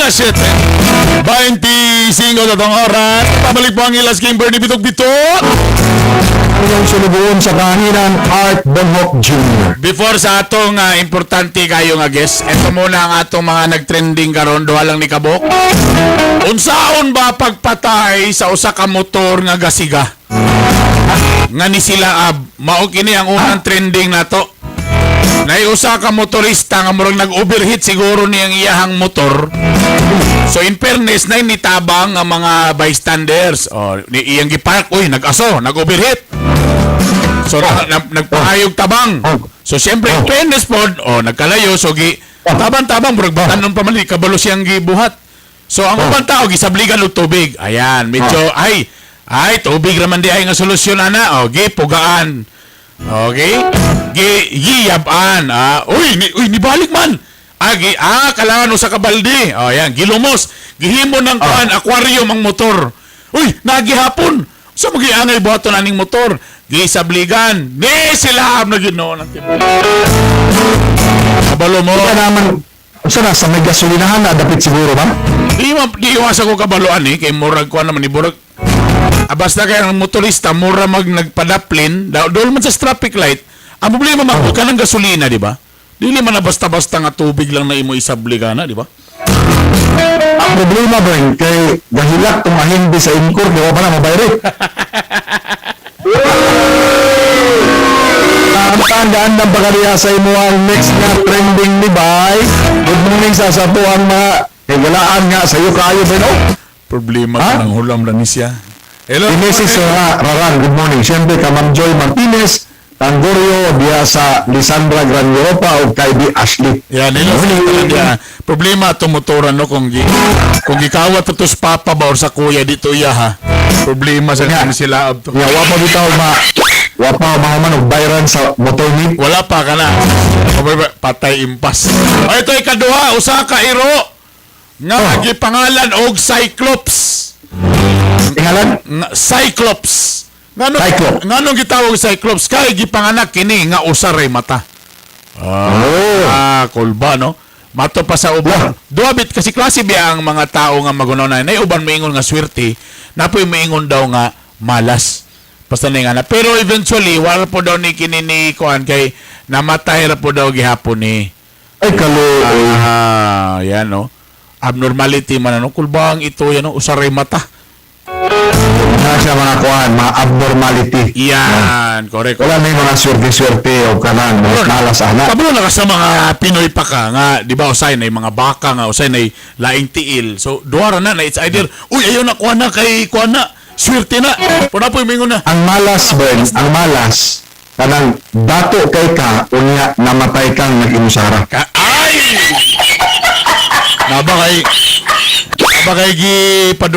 Alas 7:25 na tong oras. Pabalik po ang Ilas King Bernie Bitok Bitok. Ang sulugoon sa kahanginan, Art Bonhoc Jr. Before sa atong importante kayo nga guest, ito muna ang atong mga nagtrending karon, duha lang ni kabok. Unsaon ba pagpatay sa usa ka motor nga gasiga? Nga ni sila ab, mao kini ang unang trending nato. Nay usa ka motorista nga murag nag-overheat siguro niyang iyahang motor. So in fairness, nay nitabang ang mga bystanders. O, ni iyang gipark, uy, nag-aso, nag-overheat. So nagpahayog tabang. So siyempre, in fairness pod, oh, nagkalayo, so gi tabang-tabang murag batanon pa man, di kabalo siyang gibuhat. So ang ubang tao gisabligan og tubig. Ayan, medyo ay ay tubig raman di ay nga solusyon ana. O gi pugaan. Okay? Gi giyab-an. Ah, uy, ni, uy nibalik man. Ah, gi, kailangan usa ka balde. Oh, ayan, gilumos. Gihimo ng kuan aquarium ang motor. Uy, nagihapon. So magiangay buhaton aning motor. Gisabligan. Ni sila na Ginoo ng tibuok. Kabalo mo. Ika naman, unsa na, sa may gasolinahan na, dapit siguro ba? Di ma di iwasan ko kabaloan eh kay murag kuan naman ni murag. Ah, basta kay ang motorista mura mag nagpadaplin daw dool man sa traffic light. Ang problema man ka ng gasolina, di ba? Dili man na basta-basta nga tubig lang na imo isabli ka na, di ba? Ang problema ba, kay gahilak tong ahindi sa Incor, di ba pa na mabayri? Ang tandaan ng bakariya sa imo ang next nga trending ni Bay. Good morning sa po ang mga higalaan nga sa iyo kayo ba no? Problema Ha? ka ng hulam na ni siya. Hello. Si Mrs. Raran, good morning. Siyempre ka Ma'am Joy Martinez, Tanggorio, diya sa Lisandra Gran Europa o kay B. Ashley. Yan, hello. Morning. Yeah. Problema itong motoran no kung gikawat to sa papa ba or sa kuya dito iya ha. Problema sa Yeah. yeah. sila to. Ya, wa pa bitaw ma wa pa mahuman og bayran sa motor ni. Wala pa ka na. Patay impas. O ito ikaduha, usa ka iro nga gipangalan og Cyclops. Tingalan? Nga, Cyclops. Ngano Cyclops. Nganong gitawag Cyclops kay gipanganak kini nga usa ray mata. Oh. Ah, kulba no. Mato pa sa uban. Duha bit kasi klase biya ang mga tao nga magunaw na. Nay uban moingon nga swerte, napoy moingon daw nga malas. Basta na nga na. Pero eventually wala po daw ni kini ni kuan kay namatay ra po daw gihapon ni. Ay kalo. Ah, yan no. Abnormality man ano, kulbang ito yan no, usa ray mata. Na siya mga kuan, mga abnormality. Yan, correct. Wala na yung mga swerte-swerte o kanan, mga malas ana. Kabalo na ka sa mga Pinoy pa ka nga, di ba, usay na mga baka nga, usay na laing tiil. So, duha ra na na it's either, uy, ayaw na, kuha na, kay kuha na, swerte na. Puna po, mingon na. Ang malas, Bern, ang malas, kanang dato kay ka, unya namatay kang nag-imusara. Ka ay! Naba kay, naba kay gi